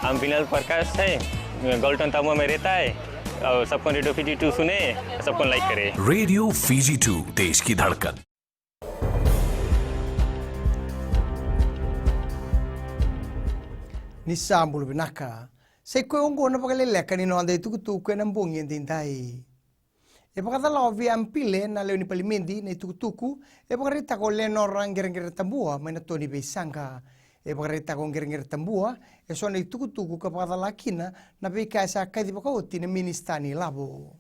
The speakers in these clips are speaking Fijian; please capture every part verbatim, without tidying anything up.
हम विनल प्रकाश है, गोल्डन तंबू में रहता है और सबको रेडियो फिजी टू सुने, सबको लाइक करे। रेडियो फिजी टू, देश की धड़कन। Ni sa bula vinaka. Sa i koya oqo na vakaleleka ni noda itukutuku ena bogi edaidai. E vakacala o Viam Pile na lewe ni palimedi na itukutuku e vakaraitaka o Lenora Qereqeretabua mai na to ni veisaqa. E vakaraitaka o Qereqeretabua eso na itukutuku ka vakacala kina na veika e sa kaci vakaoti na minisita ni lavo.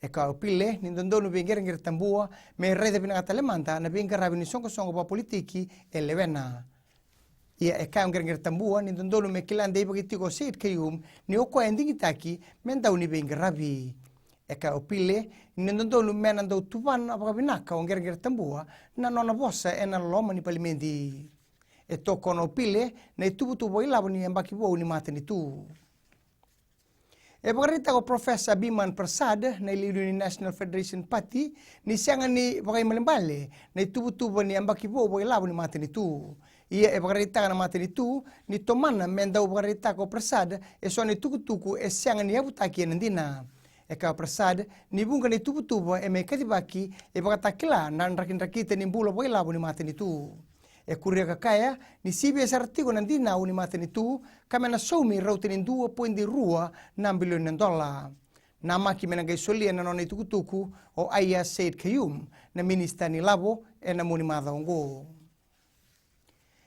E kaya o Pile ni dodonu vei Qereqeretabua me raica vinaka tale mada na veiqaravi ni soqosoqo vakapolitiki e lewena. Ia e kaya o Qereqeretabua ni dodonu me kila deivaki tiko o Said Khaiyum ni o koya e digitaki me dau ni veiqaravi. E kaya o Pile ni dodonu me na dau tuvana vakavinaka o Qereqeretabua na nona vosa ena loma ni palimedi. E tokona o Pile na ituvatuva ilavo ni yabaki vou ni matanitu. E vakaraitaka o Professor Biman Prasad na iliuliu ni National Federation Party ni sega ni vakaibalebale na ituvatuva ni yabaki vou vakailavo ni matanitu. Ia e vakaraitaka na matanitu ni tomana me dau vakaraitaka o Prasad eso na itukutuku e sega ni yavutaki ena dina. E kaya o Prasad ni vuqa na ituvatuva e mai kacivaki e vakatakila na drakidrakita ni bula vakailavo ni matanitu. E kuria ka kaya ni sivia sara tiko na dinau ni matanitu ka me na saumi rauta ni dua poidi rua na bilioni na dola. Namaki me na qai solia na nona itukutuku o Aiyaz Sayed-Khaiyum na minisita ni lavo ena mua ni macawa oqo.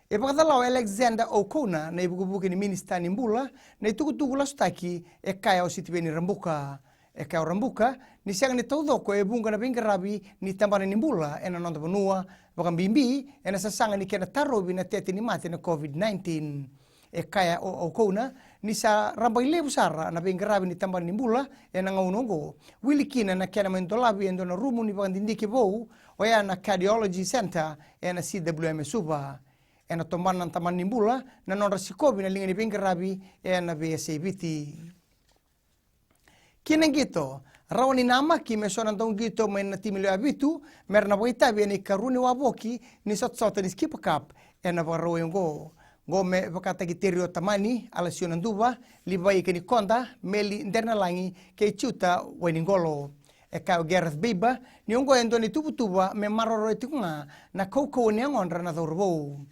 E vakacala o Alexander O'Connor na ivukevuke ni minisita ni bula na itukutuku lasutaki e kaya o Sitiveni Rabuka. E kaya o Rabuka ni sega ni taucoko e vuqa na veiqaravi ni tabana ni bula ena noda vanua, vakabibi ena sasaga ni kena tarovi na tete ni mate na COVID nineteen. E kaya o O'Connor ni sa rabailevu sara na veiqaravi ni tabana ni bula ena gauna oqo, wili kina na kena mai dolavi e dua na rumu ni vakadidike vou, oya na Cardiology Centre ena C W M e Suva. Ena tomana na tabana ni bula na nodra sikovi na liga ni veiqaravi ena veiyasai Viti. Ki na qito, rawa ni namaki me so na dauqito mai na timi lewe vitu me ra na vakaitavi ena ikarua ni wavoki ni sotasota ni Skipper Cup ena Vakarauwai oqo. Qo me vakataki Terio Tamani, Alasio Naduva, Livai Kanikoda, Meli Derenalagi kei Tiuta Wainiqolo. E kaya o Gareth Baber ni oqo e dua na ituvatuva me maroroya tiko ga na kaukauwa ni yagodra na cauravou.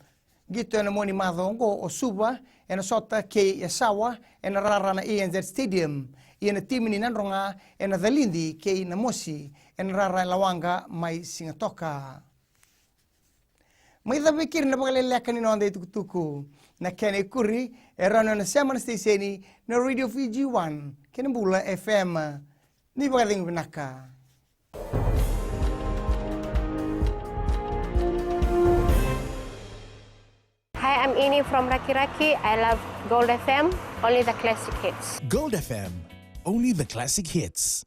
Qito ena mua ni macawa oqo o Suva ena sota kei Yasawa ena rara na A N Z Stadium. Ia na timi ni Nadroga ena calidi kei Namosi ena rara e Lawaqa mai Sigatoka. Mai cava vei keri na vakaleleka ni noda itukutuku. Na kena ikuri e rawa ni o na sema na siteseni na Radio Fiji One kei na Bula F M. Ni vakacegu vinaka. Hi, I'm Ini from Rakiraki. I love Gold F M, only the classic hits. Gold F M, only the classic hits.